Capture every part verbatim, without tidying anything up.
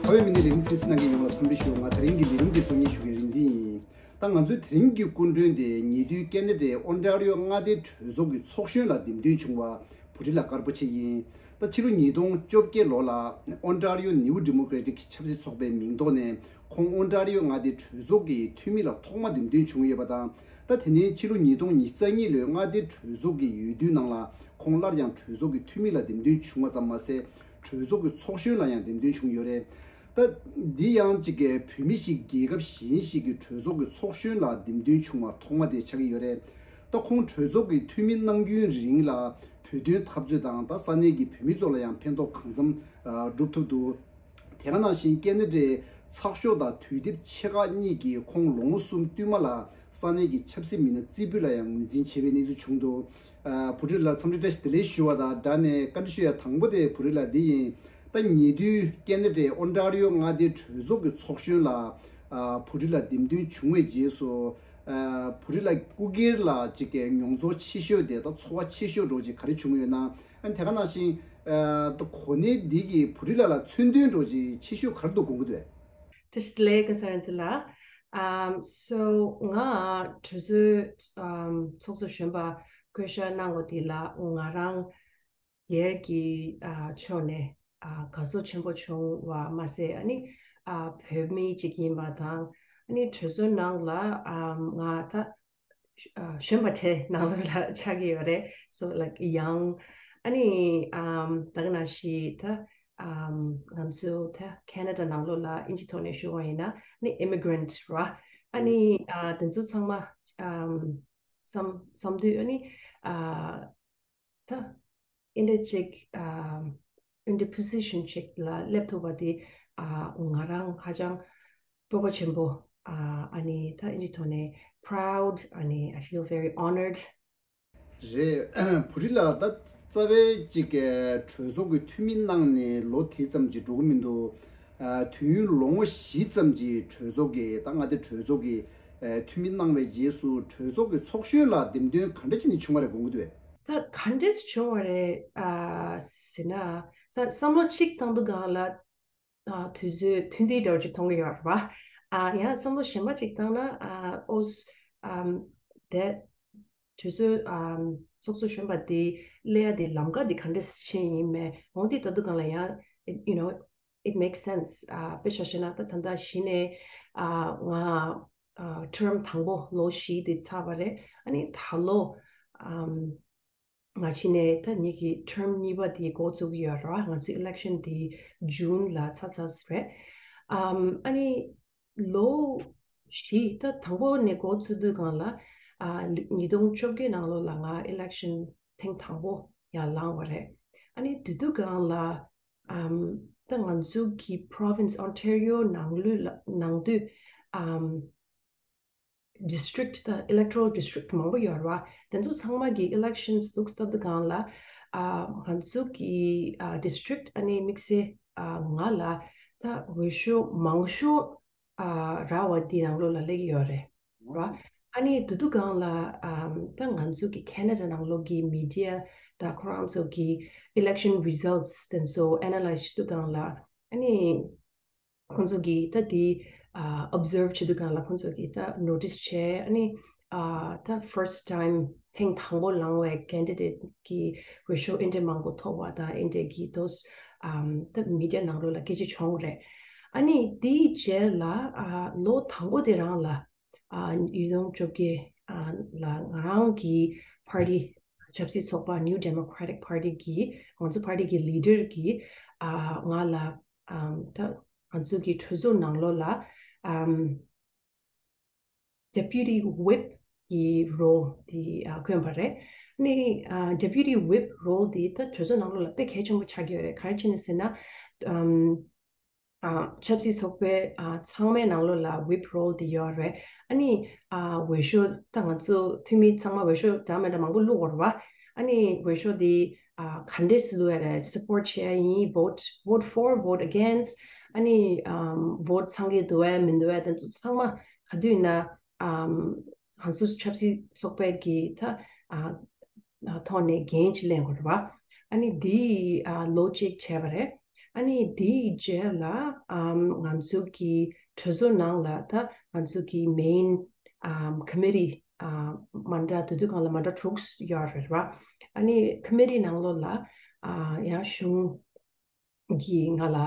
ཨ་བའི་མི་ནི་རིང་སིན་སི་ནང་གི་ཡོངས་ལ་འཚམས་འདྲི་ཞུ། ང་དེ་རིང་གི་ལས་རིམ་གྱི་གཙོ་གཉེར་ཞུ་མཁན་རིག་འཛིན་ཡིན། ད་ང་ཚོའི་དེ་རིང་གི་སྐུ་མགྲོན་དེ་ཉེ་དུས་ཀེ་ན་ཌའི་ཨོན་ཊ་རི་ཡོ་མངའ་སྡེའི་གྲོས་ཚོགས་ཀྱི་ཚོགས་གཞོན་ལ་འདེམས་ཐོན་བྱུང་བ་བྷུ་ཊི་ལ་ཀར་པོ་ཆེ་ཡིན། ད་ཕྱི་ལོ་ཉིས་སྟོང་བཅོ་བརྒྱད་ལོ་ལ་ཨོན་ཊ་རི་ཡོ་ནིའུ་ཌི་མོ་ཀེ་རེ་ཊིག་ཆབ་སྲིད་ཚོགས་པའི་མིང་ཐོག་ནས་ཁོང་ཨོན་ཊ་རི་ཡོ་མངའ་སྡེའི་གྲོས་ཚོགས་ཀྱི་འཐུས་མི་ལ་ཐོག་མ་འདེམས་ཐོན་བྱུང་ཡོད་པ་དང་། ད་དེ་ནས་ཕྱི་ལོ་ཉིས་སྟོང་ཉི་ཤུ་རྩ་གཉིས་ལོའི་མངའ་སྡེའི་གྲོས་ཚོགས་ཀྱི་འོས་བསྡུའི་ནང་ལ་ཁོང་སླར་ཡང་གྲོས་ཚོགས་ཀྱི་འཐུས་མི་ལ་འདེམས་ཐོན་བྱུང་བ་ཙམ་མ་ཟད། གྲོས་ཚོགས་ཀྱི་ཚོགས་གཞོན་ལ་ཡང་འདེམས་ཐོན་བྱུང་ཡོད་རེད། ད་འདི་ཡང་གཅིག་གི་བོད་མི་ཞིག་རྒྱལ་ཁབ་གཞན་ཞིག་གི་གྲོས་ཚོགས་ཀྱི་ཚོགས་གཞོན་ལ་འདེམས་ཐོན་བྱུང་བ་ཐོག་མ་དེ་ཆགས་ཀྱི་ཡོད་རེད། ད་ཁོང་གྲོས་ཚོགས་ཀྱི་འཐུས་མི་གནང་རྒྱུའི་རིང་ལ་བོད་དོན་འཐབ་རྩོད་དང་ད་ས་གནས་ཀྱི་བོད་མི་ཚོ་ལ་ཡང་ཕན་ཐོགས་གང་འཚམ་ཨ་སྒྲུབ་ཐུབ་འདུག་དེ་ག་ནང་བཞིན་ཀེ་ན་ཌའི་ཚགས་ཤོག་དང་དུས་དེབ་ཆེ་ཁག་གཉིས་ཀྱིས་ཁོང་ལོ་ངོ་གསུམ་བསྟུད་མ་ལ་ས་གནས་ཀྱི་ཆབ་སྲིད་མི་སྣ་རྩེ་ཕུད་ལ་ཡང་ངོས་འཛིན་བྱས་པའི་གནས་ཚུལ་བྱུང་འདུག་ཨ་བྷུ་ཊི་ལགས་འཚམས་འདྲི་བཀྲ་ཤིས་བདེ་ལེགས་ཞུ་བ་དང་སྦྲགས་ནས་བཀའ་འདྲི་ཞུ་ཡ་དང་པོ་དེ་བྷུ་ཊི་ལགས་འདི་ཡིན། ད་ཉེ་དུས་ཀེ་ན་ཌའི་ཨོན་ཊ་རི་ཡོ་མངའ་སྡེའི་གྲོས་ཚོགས་ཀྱི་ཚོགས་གཞོན་ལ་ཨ་བྷུ་ཊི་ལགས་འདེམས་ཐོན་བྱུང་བའི་རྗེས་སུ་ཨ་བྷུ་ཊི་ལགས་སྐུ་སྒེར་ལ་ཅིག་གི་མྱོང་ཚོར་ཆེ་ཤོས་དེ་ད་ཚོར་བ་ཆེ་ཤོས་འདྲ་བོ་ཅིག་ག་རེ་བྱུང་ཡོད་ན། ཨ་ནི་དེ་ག་ནང་བཞིན་ཨ་ད་གོ་གནས་འདི་གིས་བྷུ་ཊི་ལགས་ལ་མཚོན་དོན་འདྲ་བོ་ཅིག་ཆེ་ཤོས་ག་རེ་འདུག་དགོངས་ཀྱི་འདུག་བཀྲ་ཤིས་བདེ་ལེགས་ཀུན་བཟང་རིག་འཛིན་ལགས། Um, so ང་གྲོས་ཚོགས་um, ཚོགས་གཙོ་གཞོན་པ་བསྐོ་བཞག་གནང་བ་འདི་ལ་ང་རང་སྒེར་གྱི་ཨ་ཕྱོགས་ནས་ཨ་དགའ་ཚོར་ཆེན་པོ་བྱུང་བ་མ་ཟད། ཨ་ནི་ཨ་བོད་མི་གཅིག་ཡིན་པ་དང་། ཨ་ནི་གྲོས་ཚོགས་ནང་ལ་ཨམ་ང་ད་ཨ་གཞོན་པ་གྲས་ནང་ལོགས་ལ་ཆགས་ཀྱི་ཡོད་རེད། So like young. ཨ་ནི་ཨམ་ད་ག་ནང་བཞིན་ད་ཨམ་ང་ཚོ་ད་ཁེ་ན་ཌ་ནང་ལོགས་ལ་ཨིན་ཇི་ཐོག་ནས་ཞུ་བ་ཡིན་ན་ཨ་ནི་immigrant ར། ཨ་ནི་ཨ་དེ་ཚོ་ཚང་མ་ཨམ་བསམ་བསམ་དུས་ཨ་ནི་ཨ་ད་ཨིན་ཌི་ཅིག་ཨ་ཨིན་ཌི་position ཅིག་ལ་སླེབས་ཐུབ་པ་དེ་ཨ་ང་རང་ཧ་ཅང་སྤོབས་པ་ཆེན་པོ་ཨ་ཨ་ནི་ད་ཨིན་ཇི་ཐོག་ནས་proud. ཨ་ནི་I feel very honored. རེད། བྷུ་ཊི་ལགས་ད་རྩ་བའི་ཅིག་གི་གྲོས་ཚོགས་ཀྱི་འཐུས་མི་གནང་ནས་ལོ་དེ་ཙམ་ཅིག་འགྲོ་གི་མི་འདུག་ཨ་དུས་ཡུན་ལོ་ངོ་བཞི་ཙམ་ཅིག་གྲོས་ཚོགས་ཀྱི་ད་མངའ་སྡེ་གྲོས་ཚོགས་ཀྱི་ཨ་འཐུས་མི་གནང་བའི་རྗེས་སུ་གྲོས་ཚོགས་ཀྱི་ཚོགས་གཞོན་ལ་འདེམས་ཐོན་ག་འདྲ་བྱས་ནས་བྱུང་བ་རེད་དགོངས་ཀྱི་འདུག་ད་ག་འདྲས་བྱུང་བ་རེད་ཨ་ཟེར་ན། ད་བསམ་བློ་གཅིག་བཏང་དུས་སྒང་ལ་ཨ་དུས་ཚོད་ཐུང་ཐུང་འདྲ་བོ་ཅིག་མཐོང་གི་ཡོད་རེད་བ། ཨ་ཡང་བསམ་བློ་གཞན་པ་ཅིག་བཏང་ན་ཨ་ཨོ་ཨམ་དེ་དུས་ཚོད་ཨམ་ཚོགས་གཙོ་གཞོན་པ་དེ་སླེབས་ཡ་དེ་ལམ་ཀ་དེ་ག་འདྲས་ཤེས་ཡིན་མེད་འོང་དེ་ལྟ་དུས་སྒང་ལ་ཡང་you know it makes sense. ཨ་དཔེ་ཆ་བཞག་ན་ད་ད་ལྟ་གཞི་ནས་ཨ་ང་ཨ་term དང་པོ་ལོ་བཞི་དེ་ཚར་བ་རེད། ཨ་ནི་ད་ལོ་ཨམ་ང་ཕྱི་ནས་ད་ངེད་ཀྱི་term གཉིས་པ་དེ་འགོ་བཙུགས་ཀྱི་ཡོད་རེད་བ། ང་ཚོའི་election དེ་June ལ་ཚར་ཚར་རེད། ཨམ་ཨ་ནི་ལོ་བཞི་ད་དང་པོ་ནས་འགོ་བཙུགས་དུས་སྒང་ལ་ཨ་ཉིས་སྟོང་བཅོ་བརྒྱད་ནང་ལོགས་ལ་ང་election ཐེངས་དང་པོ་ཡར་ལངས་པ་རེད། ཨ་ནི་དེ་དུས་སྒང་ལ་ཨམ་ད་ང་ཚོ་གི་province Ontario ནང་ལོགས་ལ་ནང་དུ་ཨམ་district ད་electoral district མང་པོ་ཡོད་རེད་བ། དེ་ཚོ་ཚང་མ་གི་elections འདུག་སྟབས་དུས་སྒང་ལ་ཨ་ང་ཚོ་གི་ཨ་district ཨ་ནི་དམིགས་བསལ་ཨ་ང་ལ་ད་འོས་ཤོག་མང་ཤོས་ཨ་རག་པ་དེ་ནང་ལོགས་ལ་སླེབས་ཀྱི་ཡོད་རེད་བ། ཨ་ནི་དེ་དུས་སྒང་ལ་ཨམ་ད་ང་ཚོ་གི་Canada ནང་ལོགས་ཀྱི་media ད་ཁོ་རང་ཚོ་གི་election results དེ་ཚོ་analyse བྱེད་དུས་སྒང་ལ་ཨ་ནི་ཁོང་ཚོ་གིས་ད་དེ་ཨ་observe བྱེད་དུས་སྒང་ལ་ཁོང་ཚོ་གིས་ད་notice བྱས། ཨ་ནི་ཨ་ད་first time ཐེངས་དང་པོ་ལངས་པའི་candidate གི་འོས་ཤོག་ཨེ་འདྲ་མང་པོ་ཐོབ་པ་དང་ཨེ་འདྲ་གི་དོས་ཨམ་ད་media ནང་ལོགས་ལ་སྐད་ཆ་བྱུང་རེད། ཨ་ནི་དེའི་རྗེས་ལ་ཨ་ལོ་དང་པོ་དེ་རང་ལ་ཨ་ཉིས་སྟོང་བཅོ་བརྒྱད་ཨ་ལ་ང་རང་གི་party ཆབ་སྲིད་ཚོགས་པ་New Democratic Party གི་ང་ཚོ་party གི་leader གི་ཨ་ང་ལ་ཨམ་ད་ང་ཚོ་གི་གྲོས་ཚོགས་ནང་ལོགས་ལ་ཨམ་deputy whip གི་role དེ་ཨ་བསྐོན་པ་རེད། ནི་ཨ་deputy whip role དེ་ད་གྲོས་ཚོགས་ནང་ལོགས་ལ་དཔེ་གལ་ཆེན་པོ་ཆགས་ཀྱི་ཡོད་རེད། ག་རེ་བྱས་ནས་ཟེར་ན་ཨམ་ཨ་ཆབ་སྲིད་ཚོགས་པའི་ཨ་ཚང་མའི་ནང་ལོགས་ལ་whip role དེ་ཡོད་རེད། ཨ་ནི་ཨ་འོས་ཤོག་ད་ང་ཚོ་འཐུས་མི་ཚང་མ་འོས་ཤོག་འདྲ་མི་འདྲ་མང་པོ་བླུགས་ཡོད་རེད་བ། ཨ་ནི་འོས་ཤོག་དེ་ཨ་ག་འདྲས་སེ་བླུགས་ཡ་རེད། support བྱེད་ཡ་ཡིན། vote vote for, vote against. ཨ་ནི་ཨམ་vote ཚང་གི་འདུག་བས་མི་འདུག་བས་དེ་ཚོ་ཚང་མ་ག་དུས་ཡིན་ན་ཨམ་ང་ཚོ་ཆབ་སྲིད་ཚོགས་པའི་གི་ད་ཨ་ཨ་ཐོག་ནས་འགན་ཅིག་ལེན་དགོས་རེད་བ། ཨ་ནི་འདི་ཨ་ལོ་གཅིག་བྱས་པ་རེད། ཨ་ནི་དེའི་རྗེས་ལ་ཨམ་ང་ཚོ་གི་གྲོས་ཚོགས་ནང་ལ་ད་ང་ཚོ་གི་main ཨམ་committee ཨ་མ་འདྲ་དེ་དུས་སྒང་ལ་མ་འདྲ་དྲུག་ཡོད་རེད་བ། ཨ་ནི་committee ནང་ལོགས་ལ་ཨ་ཡང་གཞུང་གིས་ང་ལ་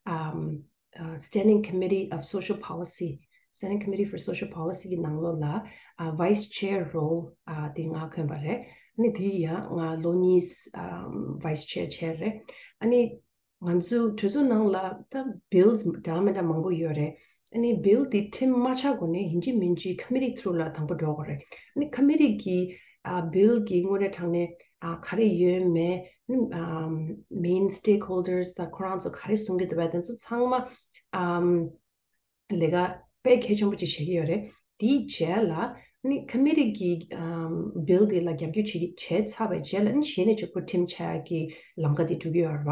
ཨམ་ཨ་Standing Committee of Social Policy, Standing Committee for Social Policy གི་ནང་ལོགས་ལ་ཨ་vice chair role ཨ་དེ་ང་འཁོན་པ་རེད། ཨ་ནི་དེ་ཡང་ང་ལོ་གཉིས་ཨམ་vice chair བྱས་རེད། ཨ་ནི་ང་ཚོ་གྲོས་ཚོགས་ནང་ལ་ད་bills འདྲ་མི་འདྲ་མང་པོ་ཡོད་རེད། ཨ་ནི་bill དེ་ཁྲིམས་མ་ཆགས་གོང་ནས་ཡིན་གཅིག་མིན་གཅིག་committee through ལ་དང་པོ་འགྲོ་དགོས་རེད། ཨ་ནི་committee གི་ཨ་bill གི་དངོས་གནས་དྲང་གནས་ཨ་ག་རེ་ཡོད་མེད། ཨ་ནི་ཨམ་main stakeholders དང་ཁོ་རང་ཚོ་ག་རེ་གསུང་གི་འདུག་པ་དེ་ཚོ་ཚང་མ་ཨམ་ལས་ཀ་དཔེ་གལ་ཆེན་པོ་ཅིག་བྱེད་ཀྱི་ཡོད་རེད། དེའི་རྗེས་ལ་ནི་committee གི་ཨམ་bill དེ་ལ་རྒྱབ་སྐྱོར་བྱེད་ཀྱི་བྱས་ཚར་བའི་རྗེས་ལ་ནི་གཞི་ནས་གཅིག་པུ་ཁྲིམས་ཆགས་ཀྱི་ལམ་ཁ་དེ་འགྲོ་གི་ཡོད་རེད་བ།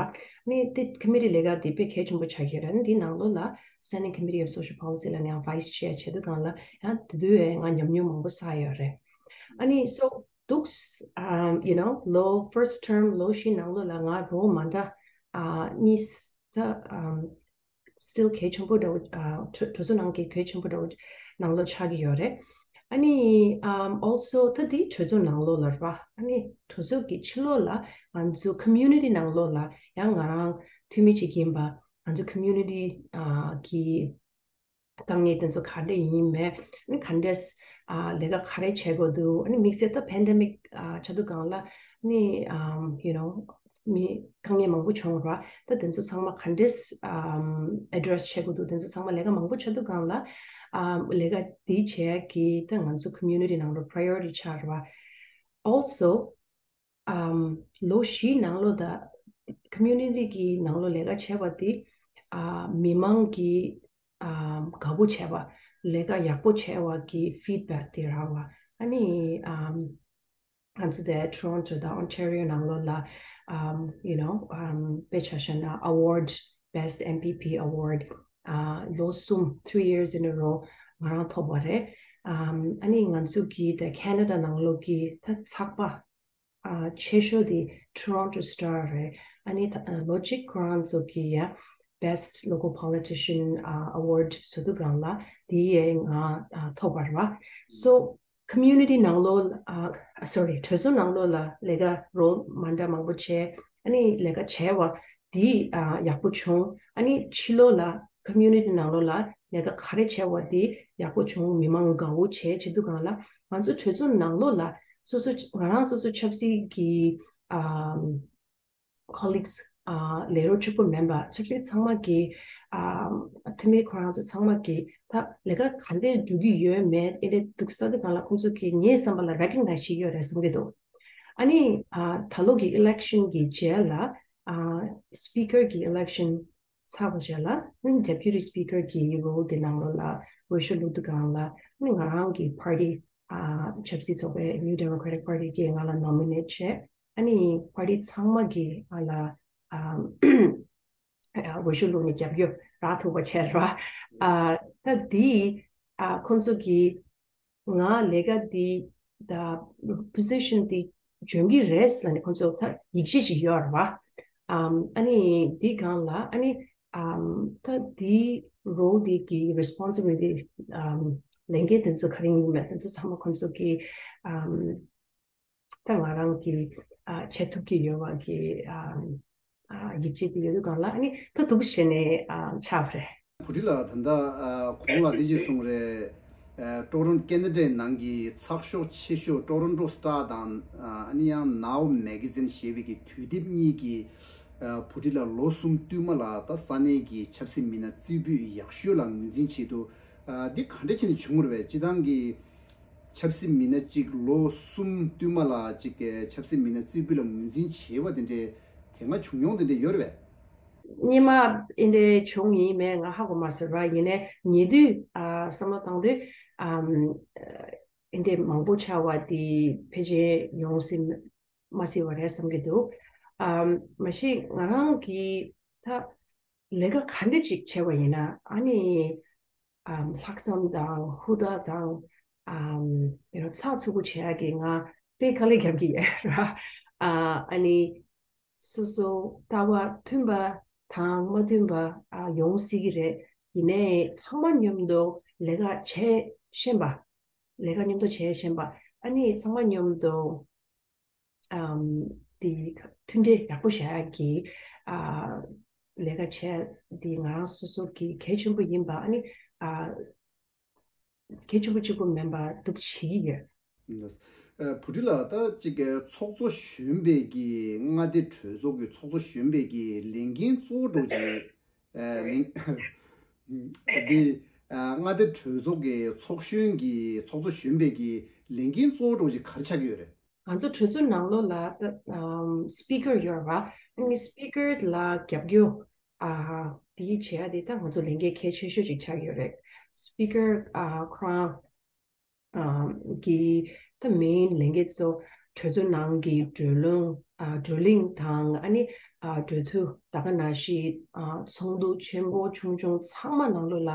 ནི་དེ་committee ལས་ཀ་དེ་དཔེ་གལ་ཆེན་པོ་ཆགས་ཀྱི་ཡོད་རེད། ནི་དེའི་ནང་ལོགས་ལ་Standing Committee of Social Policy ལ་ནི་ཡང་vice chair བྱེད་དུས་སྒང་ལ་ཡང་དེ་དུས་ང་ཉམས་མྱོང་མང་པོ་བསགས་ཡོད་རེད། ཨ་ནི་so དུས་ཨམ་you know ལོ་first term ལོ་བཞི་ནང་ལོགས་ལ་ང་role མ་འདྲ་ཨ་གཉིས་ད་ཨམ་still གལ་ཆེན་པོ་འདྲ་བོ་ཨ་གྲོས་གྲོས་ཚོགས་ནང་གི་གལ་ཆེན་པོ་འདྲ་བོ་ནང་ལོགས་ཆགས་ཀྱི་ཡོད་རེད། ཨ་ནི་ཨམ་also ད་དེ་གྲོས་ཚོགས་ནང་ལོགས་ལ་རེད་བ། ཨ་ནི་གྲོས་ཚོགས་ཀྱི་ཕྱི་ལོགས་ལ་ང་ཚོ་community ནང་ལོགས་ལ་ཡང་ང་རང་འཐུས་མི་ཅིག་ཡིན་པ། ང་ཚོ་community ཨ་གི་དཀའ་ངལ་དེ་ཚོ་ག་འདྲ་ཡིན་མེད། ཨ་ནི་ག་འདྲས་ཨ་ལས་ཀ་ག་རེ་བྱེད་དགོས་འདུག་ཨ་ནི་དམིགས་བསལ་ད་pandemic ཨ་ཆགས་དུས་སྒང་ལ་ཨ་ནི་ཨམ་you know མི་དཀའ་ངལ་མང་པོ་བྱུང་ར། ད་དེ་ཚོ་ཚང་མ་ག་འདྲས་ཨམ་address བྱེད་དགོས་འདུག་དེ་ཚོ་ཚང་མ་ལས་ཀ་མང་པོ་ཆགས་དུས་སྒང་ལ་ཨམ་ལས་ཀ་དེ་བྱེད་ཀྱི་ད་ང་ཚོ་community ནང་ལ་priority ཆགས་ར། Also ཨམ་ལོ་བཞིའི་ནང་ལོགས་ད་community གི་ནང་ལོགས་ལས་ཀ་བྱས་པ་དེ་ཨ་མི་མང་གི་ཨམ་དགའ་པོ་བྱས་པ། ལས་ཀ་ཡག་པོ་བྱས་པ་གི་feedback དེ་རག་པ། ཨ་ནི་ཨམ་ང་ཚོ་དེ་Toronto དང་Ontario ནང་ལོགས་ལ་ཨམ་you know ཨམ་དཔེ་ཆ་བཞག་ན་award, best M P P award ཨ་ལོ་གསུམ, three years in a row ང་རང་ཐོབ་པ་རེད། ཨམ་ཨ་ནི་ང་ཚོ་གི་དེ་Canada ནང་ལོགས་ཀྱི་ད་ཚགས་པ་ཨ་ཆེ་ཤོས་དེ་Toronto Star རེད། ཨ་ནི་ད་ཨ་ལོ་གཅིག་ཁོ་རང་ཚོ་གི་ཡ་Best Local Politician ཨ་Award བཟོ་དུས་སྒང་ལ་དེ་ཡའི་ང་ཨ་ཐོབ་པ་རེད་བ། So community ནང་ལོགས་ཨ་sorry གྲོས་ཚོགས་ནང་ལོགས་ལ་ལས་ཀ་role མ་འདྲ་མང་པོ་བྱས། ཨ་ནི་ལས་ཀ་བྱས་པ་དེ་ཨ་ཡག་པོ་བྱུང་། ཨ་ནི་ཕྱི་ལོགས་ལ་community ནང་ལོགས་ལ་ལས་ཀ་ག་རེ་བྱས་པ་དེ་ཡག་པོ་བྱུང་། མི་མང་དགའ་བོ་བྱས་བྱེད་དུས་སྒང་ལ་ང་ཚོ་གྲོས་ཚོགས་ནང་ལོགས་ལ་སོ་སོ་ང་རང་སོ་སོ་ཆབ་སྲིད་ཀྱི་ཨམ་colleagues ཨ་ལས་རོགས་གཅིག་པོ་མིན་པ་ཆབ་སྲིད་ཚང་མ་གི་ཨམ་འཐུས་མི་ཁོ་རང་ཚོ་ཚང་མ་གི་ད་ལས་ཀ་ག་འདྲས་འགྲོ་གི་ཡོད་མེད་ཨེ་འདྲས་འདུག་ས་དེ་སྒང་ལ་ཁོང་ཚོ་གི་ངའི་བསམ་པ་ལ་recognize བྱེད་ཀྱི་ཡོད་རེད་བསམ་གྱི་འདུག་ཨ་ནི་ཨ་ད་ལོ་གི་election གི་རྗེས་ལ་ཨ་speaker གི་election ཚར་བ་རྗེས་ལ་ཨ་ནི་deputy speaker གི་role དེ་ནང་ལོགས་ལ་འོས་ཤོག་བླུགས་དུས་སྒང་ལ་ཨ་ནི་ང་རང་གི་party ཨ་ཆབ་སྲིད་ཚོགས་པའི་New Democratic Party གིས་ང་ལ་nominate བྱས། ཨ་ནི་party ཚང་མ་གིས་ང་ལ་ཨ་འོས་ཤོག་བླུགས་ནས་རྒྱབ་སྐྱོར་རག་ཐུབ་པ་བྱས་ར། ཨ་ད་འདི་ཨ་ཁོང་ཚོ་གིས་ང་ལས་ཀ་འདི་ད་position འདི་འཇོན་གྱི་རེད་ཟེར་ནས་ཁོང་ཚོ་ད་ཡིད་ཆེས་ཤིག་ཡོད་རེད་བ། ཨམ་ཨ་ནི་འདི་སྒང་ལ་ཨ་ནི་ཨམ་ད་འདི་role འདི་གི་responsibility ཨམ་ལས་འགན་དེ་ཚོ་ག་རེ་ཡིན་མིན་དེ་ཚོ་ཚང་མ་ཁོང་ཚོ་གི་ཨམ་ད་ང་རང་གི་ཨ་བྱེད་ཐུབ་ཀྱི་ཡོད་པ་གི་ཨ་ཨ་ཡིད་ཆེས་དེ་ཡོད་དུས་སྒང་ལ་ཨ་ནི་ད་འདུག་བྱས་ནས་ཨ་ཆགས་པ་རེད། བུ་ཁྲིད་ལགས་ད་ལྟ་ཨ་གོང་ལ་འདི་ཅིག་གསུངས་རེད། ཨ་ཀྲོ་རོན་ཀེ་ན་ཌའི་ནང་གི་ཚགས་ཤོག་ཆེ་ཤོས་Toronto Star དང་ཨ་ནི་ཡང་Now Magazine ཞེས་པའི་གི་དུས་དེབ་གཉིས་ཀྱི་ཨ་བུ་ཁྲིད་ལགས་ལོ་གསུམ་བསྟུད་མ་ལ་ད་ས་གནས་ཀྱི་ཆབ་སྲིད་མི་སྣ་རྩེ་ཕུད་ཡག་ཤོས་ལ་ངོས་འཛིན་ཆེད་དུ་ཨ་འདི་ག་འདྲ་བྱས་ནས་བྱུང་བ་རེད་པས། སྤྱིར་བཏང་གི་ཆབ་སྲིད་མི་སྣ་གཅིག་ལོ་གསུམ་བསྟུད་མ་ལ་གཅིག་གི་ཆབ་སྲིད་མི་སྣ་རྩེ་ཕུད་ལ་ངོས་འཛིན་བྱས་པ་དེ་འདྲའི་དེ་སྔ་བྱུང་མྱོང་དེ་འདྲ་ཡོད་རེད་པས། སྔོན་མ་ཨེ་འདྲའི་བྱུང་ཡིན་མེད་ང་ཧ་གོ་མ་སོང་ར། ཡིན་ནའི་ཉེ་དུས་ཨ་བསམ་བློ་བཏང་དུས་ཨམ་ཨེ་འདྲའི་མང་པོ་ཆགས་པ་དེ་ཕལ་ཆེར་ཡོང་སྲིད་མ་སྲིད་པ་རེད་བསམ་གྱི་འདུག་ཨམ་མ་གཞི་ང་རང་གིས་ད་ལས་ཀ་ག་འདྲ་ཅིག་བྱས་པ་ཡིན་ན་ཨ་ནི་ཨམ་ལྷག་བསམ་དང་ཧུར་ཐག་དང་ཨམ་you know ཚགས་ཚུད་པོ་བྱེད་ཡག་གི་ང་དཔེ་དཀའ་ལས་རྒྱབ་ཀྱི་ཡོད་ར། ཨ་ཨ་ནི་སོ་སོ་ལྟ་བ་མཐུན་པ་ དང་མ་མཐུན་པ་ཨ་ཡོང་སྲིད་ཀྱི་རེད། ཡིན་ནའི་ཚང་མ་མཉམ་དུ་ལས་ཀ་བྱེད་ཤེས་པ། ལས་ཀ་མཉམ་དུ་བྱེད་ཤེས་པ། ཨ་ནི་ཚང་མ་མཉམ་དུ་ཨམ་དེ་མཐུན་སྒྲིལ་ཡག་པོ་བྱ་ཡག་གི་ཨ་ལས་ཀ་བྱས་དེ་ང་རང་སོ་སོ་གི་གལ་ཆེན་པོ་ཡིན་པ། ཨ་ནི་ཨ་གལ་ཆེན་པོ་གཅིག་པུ་མིན་པ་འདུག་བྱེད་ཀྱི་ཡོད། ཨ་བུ་ཁྲིད་ལགས། ད་ཅིག་གི་ཚོགས་གཙོ་གཞོན་པའི་གི་མངའ་སྡེ་གྲོས་ཚོགས་ཀྱི་ཚོགས་གཙོ་གཞོན་པའི་གི་ལས་འགན་གཙོ་བོ་འདྲ་ཅིག་ཨ་ལས་འདི་ཨ་མངའ་སྡེ་གྲོས་ཚོགས་ཀྱི་ཚོགས་གཞོན་གྱི་ཚོགས་གཙོ་གཞོན་པའི་གི་ལས་འགན་གཙོ་བོ་འདྲ་ཅིག་ག་རེ་ཆགས་ཀྱི་ཡོད་རེད། ང་ཚོ་གྲོས་ཚོགས་ནང་ལོགས་ལ་ད་ཨམ་སི་པི་ཀར་ཡོད་རེད་བ། ཨ་ནི་སི་པི་ཀར་ལ་རྒྱབ་སྐྱོར་ཨ་དེ་བྱེད་ཡ་དེ་ད་ང་ཚོ་ལས་འགན་གལ་ཆེ་ཤོས་ཅིག་ཆགས་ཡོད་རེད། སི་པི་ཀར་ཨ་ཁོ་རང་ཨ་གི་ད་མེན་ལས་འགན་གཙོ་གྲོས་ཚོགས་ནང་གི་བགྲོ་གླེང་ཨ་བགྲོ་གླེང་དང་ཨ་ནི་ཨ་གྲོས་བསྡུར་ད་ག་ནང་བཞིན་ཨ་ཚོགས་འདུ་ཆེན་པོ་ཆུང་ཆུང་ཚང་མ་ནང་ལོགས་ལ་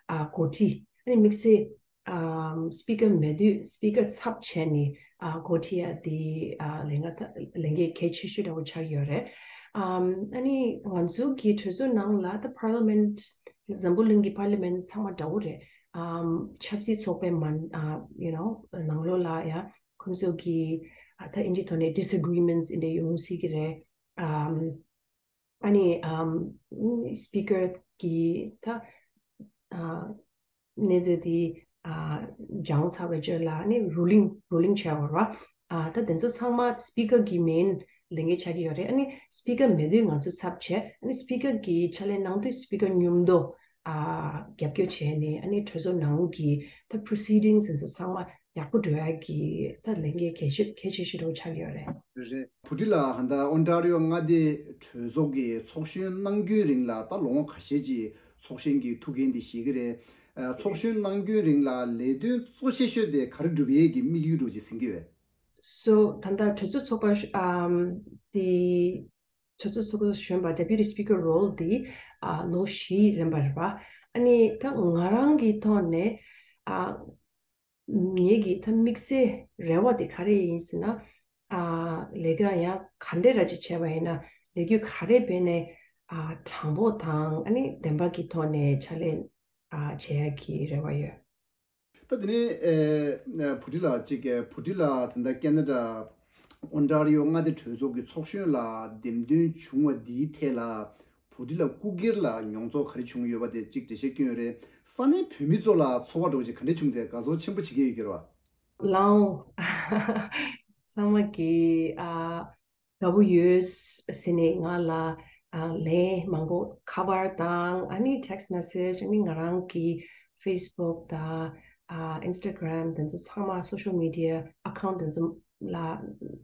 ཨ་འགོ་ཁྲིད། ཨ་ནི་དམིགས་བསལ་ཨམ་སི་པི་ཀར་མེད་དུས་སི་པི་ཀར་ཚབ་བྱས་ནས་ཨ་འགོ་ཁྲིད་ཡ་དེ་ཨ་ལས་ང་ད་ལས་འགན་གལ་ཆེ་ཤོས་འདྲ་བོ་ཆགས་ཡོད་རེད། ཨམ་ཨ་ནི་ང་ཚོ་གི་གྲོས་ཚོགས་ནང་ལ་ད་པར་ལི་མེན་ཊི་འཛམ་བུ་གླིང་གི་པར་ལི་མེན་ཊི་ཚང་མ་འདྲ་བོ་རེད། ཨམ་ཆབ་སྲིད་ཚོགས་པའི་མ་ཨ་you know ནང་ལོགས་ལ་ཡ་ཁོང་ཚོ་གི་ཨ་ད་ཨིན་ཇིའི་ཐོག་ནས་ཌི་སི་ཨེག་རི་མེན་ཊི་འདྲ་ཡོང་སྲིད་ཀྱི་རེད། ཨམ་ཨ་ནི་ཨམ་སི་པི་ཀར་གྱི་ད་ཨ་གནས་ཚུལ་དེ་ཨ་སྦྱངས་ཚར་བའི་རྗེས་ལ་ཨ་ནི་རུ་ལིང་རུ་ལིང་བྱས་པ་རེད་བ། ཨ་ད་དེ་ཚོ་ཚང་མ་སི་པི་ཀར་གྱི་མེན་ལས་འགན་ཆགས་ཀྱི་ཡོད་རེད། ཨ་ནི་སི་པི་ཀར་མེད་དུས་ང་ཚོ་ཚབ་བྱས། ཨ་ནི་སི་པི་ཀར་གྱི་ཕྱག་ལས་གནང་དུས་སི་པི་ཀར་མཉམ་དུ་ཨ་རྒྱབ་སྐྱོར་བྱས་ནས་ཨ་ནི་གྲོས་ཚོགས་ནང་གི་ད་པྲོ་སི་ཌིང་སི་དེ་ཚོ་ཚང་མ་ཡག་པོ་འགྲོ་ཡག་གི་ད་ལས་འགན་གལ་ཆེ་གལ་ཆེ་ཤོས་འདྲ་བོ་ཆགས་ཡོད་རེད། རེད། བུ་ཁྲིད་ལགས། ད་ལྟ་ཨོན་ཊ་རི་ཡོ་མངའ་སྡེ་གྲོས་ཚོགས་ཀྱི་ཚོགས་གཞོན་གནང་རྒྱུའི་རིང་ལ་ད་ལོ་ངོ་ཁ་ཤས་ཅིག་ཚོགས་གཞོན་གྱི་ཐུགས་འགན་དེ་བཞེས་ཀྱི་རེད། ཨ་ཚོགས་གཞོན་གནང་རྒྱུའི་རིང་ལ་ལས་དོན་གཙོ་ཆེ་ཤོས་དེ་ག་རེ་སྒྲུབ་ཡས་ཀྱི་དམིགས་ཡུལ་འདྲ་བོ་ཅིག་འཛིན་གྱི་ཡོད། སོ་ད་ལྟ་གྲོས་ཚོགས་ཚོགས་པ་ཨམ་དེ་གྲོས་ཚོགས་ཚོགས་གཞོན་པ་Deputy Speaker role དེ་ཨ་ལོ་བཞི་རན་པ་རེད་པ། ཨ་ནི་ད་ང་རང་གི་ཐོག་ནས་ཨ་ངེད་ཀྱི་ད་དམིགས་བསལ་རེ་བ་དེ་ག་རེ་ཡིན་ཟེར་ན། ཨ་ལས་ཀ་ཡང་ག་འདྲས་ར་ཅིག་བྱས་པ་ཡིན་ན་ལས་འགུལ་ག་རེ་སྤེལ་ནས་ཨ་དྲང་པོ་དང་ཨ་ནི་བདེན་པ་གི་ཐོག་ནས་ཕྱག་ལས་ཨ་བྱེད་ཡག་གི་རེ་བ་ཡོད། ད་དེ་ནས་ཨ་བུ་ཁྲིད་ལགས་ཅིག་བུ་ཁྲིད་ལགས་ད་ལྟ་ཁེ་ན་ཌ་ཨོན་ཊ་རི་ཡོ་མངའ་སྡེ་གྲོས་ཚོགས་ཀྱི་ཚོགས་གཞོན་ལ་འདེམས་ཐོན་བྱུང་བ་འདིའི་ཐད་ལ་བུ་ཁྲིད་ལགས་སྐུ་སྒེར་ལ་མྱོང་ཚོར་ག་རེ་བྱུང་ཡོད་པ་དེ་ཅིག་འགྲེལ་བཤད་སྐྱོན་ཡོད་རེད། ས་གནས་བོད་མི་ཚོ་ལ་ཚོར་བ་འདྲ་བོ་ཅིག་ག་འདྲ་བྱུང་སྟེ་དགའ་ཚོར་ཆེན་པོ་བྱེད་ཀྱི་ཡོད་ཀྱི་རེད་བ། ལའོ། ཚང་མ་གི་ཨ་དགའ་པོ་ཡོད་ཟེར་ནས་ང་ལ་ཨ་ལན་མང་པོ་ཁ་པར་དང་ཨ་ནི་text message ཨ་ནི་ང་རང་གི་Facebook དང་ཨ་Instagram དེ་ཚོ་ཚང་མ་social media account དེ་ཚོ་ལ་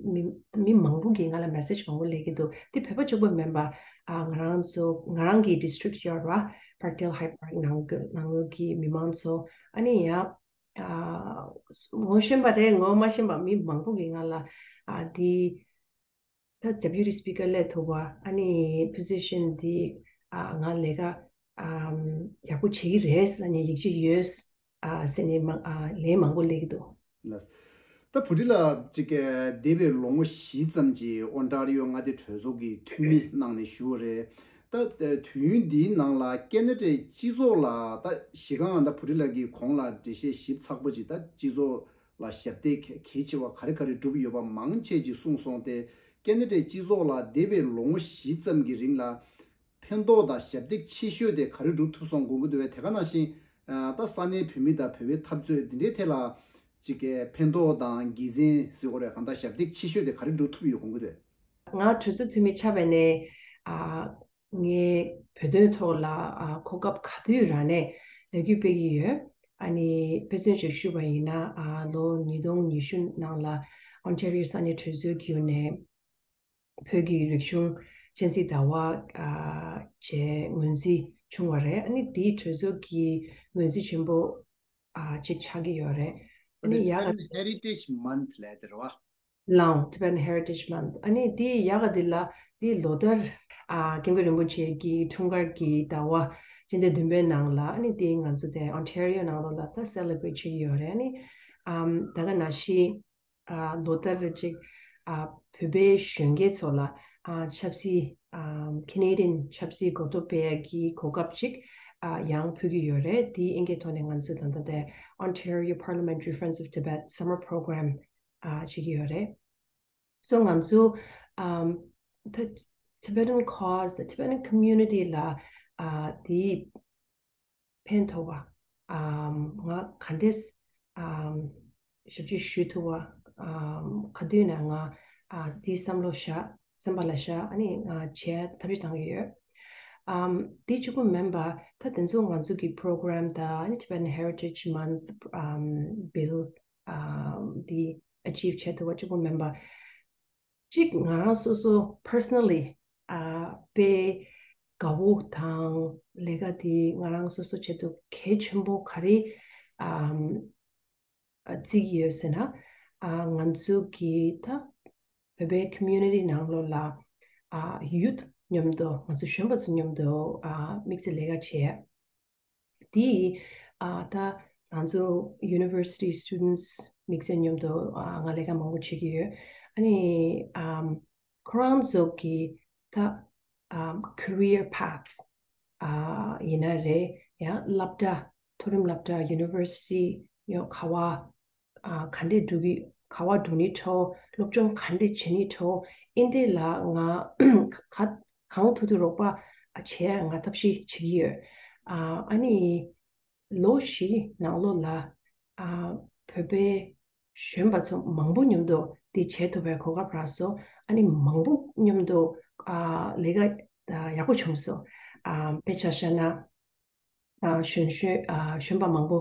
མི་མི་མང་པོ་གིས་ང་ལ་message མང་པོ་སླེབས་ཀྱི་འདུག་དེ་བོད་པ་གཅིག་པོ་མིན་པ་ཨ་ང་རང་ཚོ་ང་རང་གི་district ཡོད་ར་Parkdale High Park ནང་གི་ནང་ལོགས་ཀྱི་མི་མང་ཚོ་ཨ་ནི་ཡང་ཨ་ངོ་ཤེས་པ་རེད། ངོ་མ་ཤེས་པ་མི་མང་པོ་གིས་ང་ལ་ཨ་འདི་ད་deputy speaker སླེབས་ཐུབ་པ་ཨ་ནི་position འདི་ཨ་ང་ལས་ཀ་ཨམ་ཡག་པོ་བྱེད་ཀྱི་རེད་ཨ་ནི་ཡིད་ཆེས་ཡོད་ཨ་ཟེར་ནས་མ་ཨ་ལན་མང་པོ་སླེབས་ཀྱི་འདུག་ལགས། ད་བུ་ཁྲིད་ལགས་ཅིག་འདས་པའི་ལོ་ངོ་བཞི་ཙམ་གྱི་ཨོན་ཊ་རི་ཡོ་མངའ་སྡེ་གྲོས་ཚོགས་ཀྱི་འཐུས་མི་གནང་ནས་བཞུགས་པ་རེད། ད་དུས་ཡུན་འདིའི་ནང་ལ་ཁེ་ན་ཌའི་སྤྱི་ཚོགས་ལ་ད་གཞི་རྐང་ད་བུ་ཁྲིད་ལགས་ཀྱིས་གོང་ལ་འགྲེལ་བཤད་ཞིབ་ཚགས་པོ་ཅིག་ད་སྤྱི་ཚོགས་ལ་ཞབས་འདེགས་གལ་ཆེ་བ་ག་རེ་ག་རེ་བསྒྲུབས་ཡོད་པ་མང་ཆེ་ཅིག་གསུངས་སོང་སྟེ། ཁེ་ན་ཌའི་སྤྱི་ཚོགས་ལ་འདས་པའི་ལོ་ངོ་བཞི་ཙམ་གྱི་རིང་ལ་ཕན་ཐོགས་དང་ཞབས་འདེགས་ཆེ་ཤོས་དེ་ག་རེ་སྒྲུབ་ཐུབ་སོང་དགོངས་ཀྱི་འདུག་བས། དེ་ག་ནང་བཞིན་ད་ས་གནས་བོད་མི་དང་བོད་པའི་འཐབ་རྩོད་འདི་འདྲའི་ཐད་ལ་ཅིག་གི་ཕན་ཐོགས་དང་དགེ་མཚན་ཟེར་དགོས་རེད། གང་ལྟར་ཞབས་འདེགས་ཆེ་ཤོས་དེ་ག་རེ་སྒྲུབ་ཐུབ་ཡོད་དགོངས་ཀྱི་འདུག་ང་གྲོས་ཚོགས་འཐུས་མི་ཆགས་པ་ནས་ཨ་ངས་བོད་དོན་ཐོག་ལ་ཨ་གོ་སྐབས་ག་དུས་རག་ནས་ལས་འགུལ་སྤེལ་གྱི་ཡོད། ཨ་ནི་དཔེ་མཚོན་ཞིག་ཞུས་པ་ཡིན་ན་ཨ་ལོ་ཉིས་སྟོང་ཉི་ཤུ་ནང་ལ་ཨོན་ཊ་རི་ཡོ་ས་གནས་གྲོས་ཚོགས་བརྒྱུད་ནས་བོད་ཀྱི་རིག་གཞུང་གཅན་གཟན་ཟླ་བ་ཨ་བཅས་ངོས་འཛིན་བྱུང་བ་རེད། ཨ་ནི་དེའི་གྲོས་ཚོགས་ཀྱི་ངོས་འཛིན་ཆེན་པོ་ཨ་གཅིག་ཆགས་ཀྱི་ཡོད་རེད། ཨ་ནི་ཡག་ག Tibetan Heritage Month ལབ་དེ་རེད་བ། ལའོ། Tibetan Heritage Month ཨ་ནི་དེ་ཡག་ག་དེ་ལ་དེ་ལོ་ལྟར་ཨ་སྐྱབས་མགོན་རིན་པོ་ཆེ་གི་འཁྲུངས་སྐར་གྱི་ཟླ་བ་སྤྱི་ཟླ་བདུན་པའི་ནང་ལ་ཨ་ནི་དེ་ང་ཚོ་དེ་ཨོན་ཊ་རི་ཡོ་ནང་ལོགས་ལ་ད་celebrate བྱེད་ཀྱི་ཡོད་རེད། ཨ་ནི་ཨམ་ད་ག་ནང་བཞིན་ཨ་ལོ་ལྟར་ཅིག་ཨ་བོད་པའི་གཞོན་སྐྱེས་ཚོ་ལ་ཨ་ཆབ་སྲིད་ ཨམ་Canadian་ཆབ་སྲིད་གོ་རྟོགས་སྤེལ་ཡག་གི་གོ་སྐབས་ཅིག་ཨ་ཡང་ཕུལ་གྱི་ཡོད་རེད། དེའི་དབྱིན་སྐད་ཐོག་ནས་ང་ཚོས་ད་ལྟ་དེ་Ontario Parliamentary Friends of Tibet Summer Program་ཨ་བྱེད་ཀྱི་ཡོད་རེད། So ང་ཚོ་ཨམ་the Tibetan cause, the Tibetan community་ལ་ཨ་དེའི་ཕན་ཐོགས་པ། ཨམ་ང་ག་འདྲས་ཨམ་ཞབས་ཕྱི་ཞུ་ཐུབ་པ། ཨམ་ག་དུས་ནས་ང་ཨ་འདིའི་བསམ་བློ་བཞག་སེམས་པ་ལ་བཞག་ཨ་ནི་ང་བྱས་ཐབས་ཤེས་བཏང་གི་ཡོད། ཨམ་འདི་གཅིག་པུ་མིན་པ་ད་དེ་ཚོ་ང་ཚོ་གི་program་དང་ཨ་ནི་Tibetan Heritage Month་ཨམ་bill་ཨམ་འདི་achieve་བྱས་ཐུབ་པ་གཅིག་པུ་མིན་པ། གཅིག་ང་རང་སོ་སོ་personally་ཨ་དཔེ་དགའ་བོ་དང་ལས་ཀ་དེ་ང་རང་སོ་སོ་ཆེད་དུ་གལ་ཆེན་པོ་ག་རེ་ཨམ་ཨ་བརྩི་གི་ཡོད་ཟེར་ན། ཨ་ང་ཚོ་གི་ད་བོད་པའི་community་ནང་ལོགས་ལ་ཨ་youth་མཉམ་དུ་ང་ཚོ་གཞོན་པ་ཚོ་མཉམ་དུ་ཨ་དམིགས་བསལ་ལས་ཀ་བྱས། དེ་ཡིས་ཨ་ད་ང་ཚོ་university students་དམིགས་བསལ་མཉམ་དུ་ཨ་ང་ལས་ཀ་མང་པོ་བྱེད་ཀྱི་ཡོད། ཨ་ནི་ཨམ་ཁོ་རང་ཚོ་གི་ད་ཨམ་career path་ཨ་ཡིན་ན་རེད། ཡང་སློབ་གྲྭ་མཐོ་རིམ་སློབ་གྲྭ་university་ཡང་ག་བ་ཨ་ག་འདྲས་འགྲོ་གི་ག་བ་འགྲོ་ནི་འཕྲོ་སློབ་སྦྱོང་ག་འདྲས་བྱེད་ནི་འཕྲོ་ཨིན་འདྲས་ལ་ང་ག་གང་ཐུབ་ཐུབ་རོགས་པ་བྱས་ང་ཐབས་ཤེས་བྱེད་ཀྱི་ཡོད། ཨ་ཨ་ནི་ལོ་བཞི་ནང་ལོགས་ལ་ཨ་བོད་པའི་གཞོན་པ་ཚོ་མང་པོ་མཉམ་དུ་འདི་བྱེད་ཐུབ་པའི་གོ་སྐབས་རག་སོང་། ཨ་ནི་མང་པོ་མཉམ་དུ་ཨ་ལས་ཀ་ཨ་ཡག་པོ་བྱུང་སོང་། ཨ་དཔེ་ཆ་བཞག་ན་ཨ་གཞོན་གཞོན་ཨ་གཞོན་པ་མང་པོ་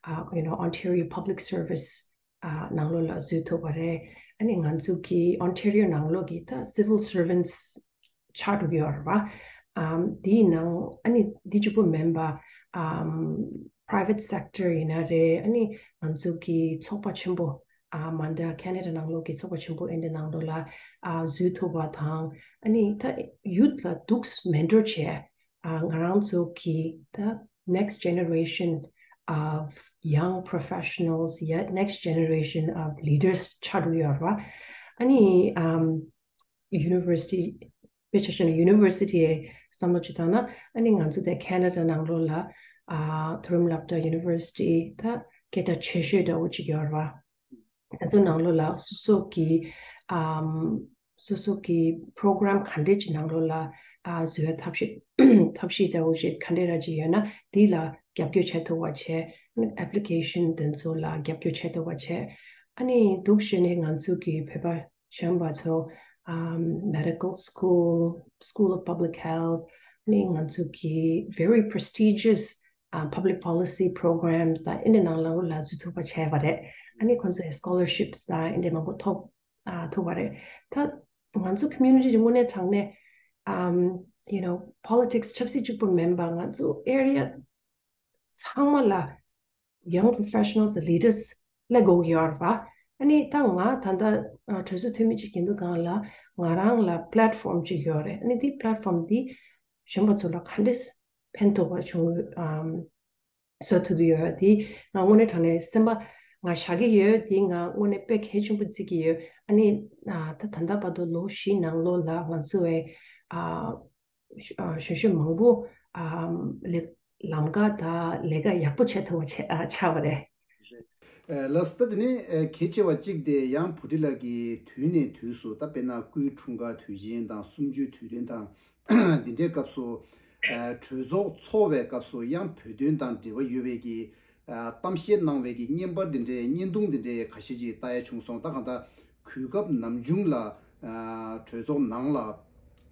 ཨ་you know Ontario Public Service་ཨ་ནང་ལོགས་ལ་འཛུལ་ཐུབ་པ་རེད། ཨ་ནི་ང་ཚོ་གི་Ontario་ནང་ལོགས་ཀྱི་ད་civil servants་ཆགས་འགྲོ་གི་ཡོད་རེད་བ། ཨམ་དེའི་ནང་ཨ་ནི་འདི་གཅིག་པུ་མིན་པ་ཨམ་private sector་ཡིན་ན་རེད། ཨ་ནི་ང་ཚོ་གི་ཚོགས་པ་ཆེན་པོ་ཨ་མ་འདྲ་Canada་ནང་ལོགས་ཀྱི་ཚོགས་པ་ཆེན་པོ་ཨེ་འདྲ་ནང་ལོགས་ལ་ཨ་འཛུལ་ཐུབ་པ་དང་། ཨ་ནི་ད་youth་ལ་འདུག་mentor་བྱས། ཨ་ང་རང་ཚོ་གི་ད་next generation of young professionals ཡ་next generation of leaders་ཆགས་འགྲོ་ཡོད་རེད་བ། ཨ་ནི་ཨམ་university་དཔེ་ཆ་བཞག་ན་university་ཡི་བསམ་བློ་ཅིག་བཏང་ན། ཨ་ནི་ང་ཚོ་དེ་Canada་ནང་ལོགས་ལ་ཨ་མཐོ་རིམ་སློབ་གྲྭ་university་ད་སྐད་གྲགས་ཆེ་ཤོས་འདྲ་བོ་ཅིག་ཡོད་རེད་བ། ང་ཚོ་ནང་ལོགས་ལ་སོ་སོ་གི་ཨམ་སོ་སོ་གི་program་ག་འདྲས་ཀྱི་ནང་ལོགས་ལ་ཨ་འཛུལ་བའི་ཐབས་ཤེས་ཐབས་ཤེས་འདྲ་བོ་ཞིག་ག་འདྲས་ར་ཅིག་ཡོད་ན་དེ་ལ་རྒྱབ་སྐྱོར་བྱེད་ཐུབ་པ་བྱས། application་དེ་ཚོ་ལ་རྒྱབ་སྐྱོར་བྱེད་ཐུབ་པ་བྱས། ཨ་ནི་འདུག་བྱས་ནས་ང་ཚོ་གི་བོད་པ་གཞོན་པ་ཚོ་ཨམ་medical school, School of Public Health ཨ་ནི་ང་ཚོ་གི་very prestigious ཨ་public policy programs་དང་ཨ་ནི་ནང་ལོགས་ལ་འཛུལ་ཐུབ་པ་བྱས་པ་རེད། ཨ་ནི་ཁོང་ཚོའི་scholarships་དང་ཨ་ནི་མང་པོ་ཐོབ་ཨ་ཐུབ་པ་རེད། ད་ང་ཚོ་community་དངོས་གནས་དྲང་གནས་ཨམ་you know politics་ཆབ་སྲིད་གཅིག་པུ་མིན་པ་ང་ཚོ་area་ཚང་མ་ལ་young professionals, leaders་སླེབས་དགོས་ཀྱི་ཡོད་རེད་པ། ཨ་ནི་ད་ང་ད་ལྟ་ཨ་གྲོས་ཚོགས་འཐུས་མི་གཅིག་ཡིན་དུས་སྒང་ལ་ང་རང་ལ་platform་གཅིག་ཡོད་རེད། ཨ་ནི་དེ་platform་འདི་གཞོན་པ་ཚོ་ལ་ག་འདྲས་ཕན་ཐོགས་པ་བྱུང་ཨམ་བཟོ་ཐུབ་ཀྱི་ཡོད། དེ་ང་དངོས་གནས་དྲང་གནས་སེམས་པ་ང་བཞག་གི་ཡོད། དེ་ང་དངོས་གནས་དཔེ་གལ་ཆེན་པོ་བརྩི་གི་ཡོད། ཨ་ནི་ཨ་ད་ད་ལྟ་བར་དུ་ལོ་བཞི་ནང་ལོགས་ལ་ང་ཚོ་བའི་ཨ་ཞུ་ཞུ་མང་པོ་ཨམ་ལས་ལམ་ཀ་དང་ལས་ཀ་ཡག་པོ་བྱེད་ཐུབ་པ་བྱས་ཨ་ཆགས་པ་རེད། ཨེ་ལགས་སོ། ད་དེ་ནས་ཨེ་གལ་ཆེ་བ་གཅིག་དེ་ཡང་བྷུ་ཊི་ལགས་ཀྱིས་དུས་ནས་དུས་སུ་ད་དཔེར་ན་སྐུའི་འཁྲུངས་སྐར་དུས་ཆེན་དང་གསུམ་བཅུའི་དུས་དྲན་དང་འདི་འདྲའི་སྐབས་སུ་ཨེ་གྲོས་ཚོགས་འཚོགས་པའི་སྐབས་སུ་ཡང་བོད་དོན་དང་འབྲེལ་བ་ཡོད་པའི་གི་ཨ་གཏམ་བཤད་གནང་བའི་གི་བརྙན་པར་འདི་འདྲའི་བརྙན་ཐུང་འདི་འདྲའི་ཁ་ཤས་ཅིག་ལྟ་ཡ་བྱུང་སོང་། ད་གང་ལྟར་གོ་སྐབས་ནམ་བྱུང་ལ་ཨ་གྲོས་ཚོགས་ནང་ལ་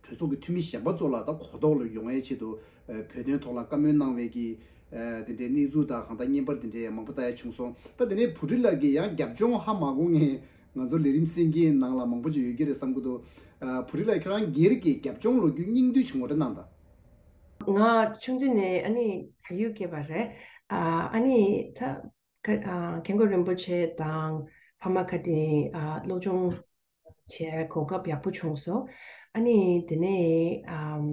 གྲོས་ཚོགས་ཀྱི་འཐུས་མི་གཞན་པ་ཚོ་ལ་ད་གོ་རྟོགས་ལ་ཡོང་ཡའི་ཆེད་དུ་ཨ་བོད་དོན་ཐོག་ལ་བཀའ་མོལ་གནང་བའི་གི་ཨ་དེ་འདྲའི་གནས་ཚུལ་དང་གང་ལྟར་བརྙན་པར་དེ་འདྲའི་མང་པོ་ལྟ་ཡ་བྱུང་སོང་། ད་དེ་ནས་བྷུ་ཊི་ལགས་ཀྱིས་ཡང་རྒྱབ་ལྗོངས་ཧ་མ་གོ་མཁན་ང་ཚོ་ལས་རིམ་གསན་མཁན་ནང་ལ་མང་པོ་ཅིག་ཡོད་ཀྱི་རེད་བསམ་གྱི་འདུག་ཨ་བྷུ་ཊི་ལགས་ཁྱོད་རང་སྒེར་གྱི་རྒྱབ་ལྗོངས་ལོ་རྒྱུས་སྙིང་བསྡུས་བྱུང་བ་རེད་གནང་དང་། ང་ཆུང་དུས་ནས་ཨ་ནི་བལ་ཡུལ་སྐྱེས་པ་རེད། ཨ་ཨ་ནི་ད་ཁ་ཨ་མཁན་སྐུ་རིན་པོ་ཆེ་དང་ཕ་མ་བཀའ་དྲིན་ཨ་སློབ་སྦྱོང་བྱས་གོ་སྐབས་ཡག་པོ་བྱུང་སོང་། ཨ་ནི་དེ་ནས་ཨམ་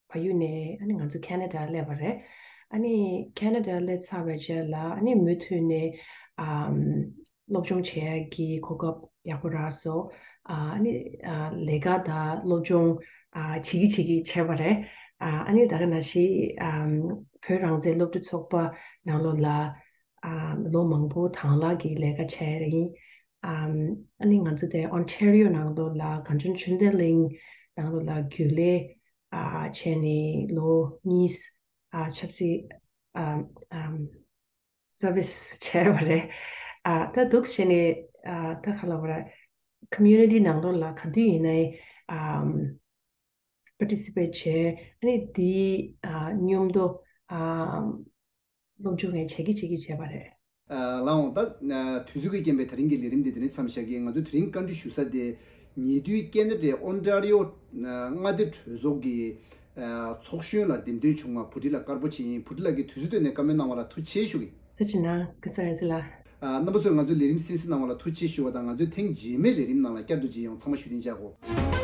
བལ་ཡུལ་ནས་ཨ་ནི་ང་ཚོ་ཁེ་ན་ཌ་སླེབས་པ་རེད། ཨ་ནི་ཁེ་ན་ཌ་སླེབས་ཚར་བའི་རྗེས་ལ་ཨ་ནི་མུ་མཐུད་ནས་ཨམ་ སློབ་སྦྱོང་བྱེད་ཡག་གི་གོ་སྐབས་ཡག་པོ་རག་སོང་། ཨ་ནི་ཨ་ལས་ཀ་དང་སློབ་སྦྱོང་ཨ་བྱེད་ཀྱི་བྱེད་ཀྱི་བྱས་པ་རེད། ཨ་ཨ་ནི་ད་ག་ནང་བཞིན་ཨམ་བོད་རང་བཙན་སློབ་ཕྲུག་ཚོགས་པ་ནང་ལོགས་ལ་ཨམ་ལོ་མང་པོ་དང་བླངས་ཀྱི་ལས་ཀ་བྱས་ཡིན། ཨམ་ཨ་ནི་ང་ཚོ་དེ་ཨོན་ཊེ་རི་ཡོ་ནང་ལོགས་ལ་གངས་ལྗོངས་ཆོས་ལྡན་གླིང་ནང་ལོགས་ལ་རྒྱུན་ལས་ཨ་བྱས་ནས་ལོ་གཉིས་ཨ་ཆབ་སྲིད་ཨམ་ཨམ་སར་བིས་བྱས་པ་རེད། ཨ་ད་འདུག་བྱས་ནས་ཨ་ད་ག་ལབ་དགོས་རེད། ཀོ་མིའུ་ནི་ཊི་ནང་ལོགས་ལ་ག་དུས་ཡིན་ནའི་ཨམ་པར་ཊི་སི་པེཊ་བྱས། ཨ་ནི་དེའི་ཨ་མཉམ་དུ་ཨམ་སློབ་སྦྱོང་ཡང་བྱེད་ཀྱི་བྱེད་ཀྱི་བྱས་པ་རེད། ལགས་འོང་། ད་དུས་ཚོད་ཀྱི་རྐྱེན་པས་ད་རིང་གི་ལས་རིམ་འདི་དེ་ནས་མཚམས་བཞག་གི། ང་ཚོས་དེ་རིང་བཀའ་འདྲི་ཞུ་ས་དེ་ཉེ་དུས་ཁེ་ན་ཌའི་ཨོན་ཊ་རི་ཡོ་མངའ་སྡེ་གྲོས་ཚོགས་ཀྱི་ཚོགས་གཞོན་ལ་འདེམས་ཐོན་བྱུང་བ་བུ་ཁྲིད་ལགས་དཀར་པོ་ཆེ་ཡིན། བུ་ཁྲིད་ལགས་ཀྱིས་དུས་ཚོད་བཏོན་ནས་བཀའ་མོལ་གནང་བ་ལ་ཐུགས་རྗེ་ཆེ་ཞུ་གི། ཐུགས་རྗེ་གནང་། གུས་བསུ་ཡ་ཟི་ལ། རྣམ་པ་ཚོས་ང་ཚོའི་ལས་རིམ་གསན་གཟིགས་གནང་བ་ལ་ཐུགས་རྗེ་ཆེ་ཞུ་བ་དང་། ང་ཚོའི་ཐེངས་རྗེས་མའི་ལས་རིམ་ནང་ལ་བསྐྱར་དུ་མཇལ་ཡོང་། ཚང་མ་བཞུགས་གདན་འཇགས་དགོས།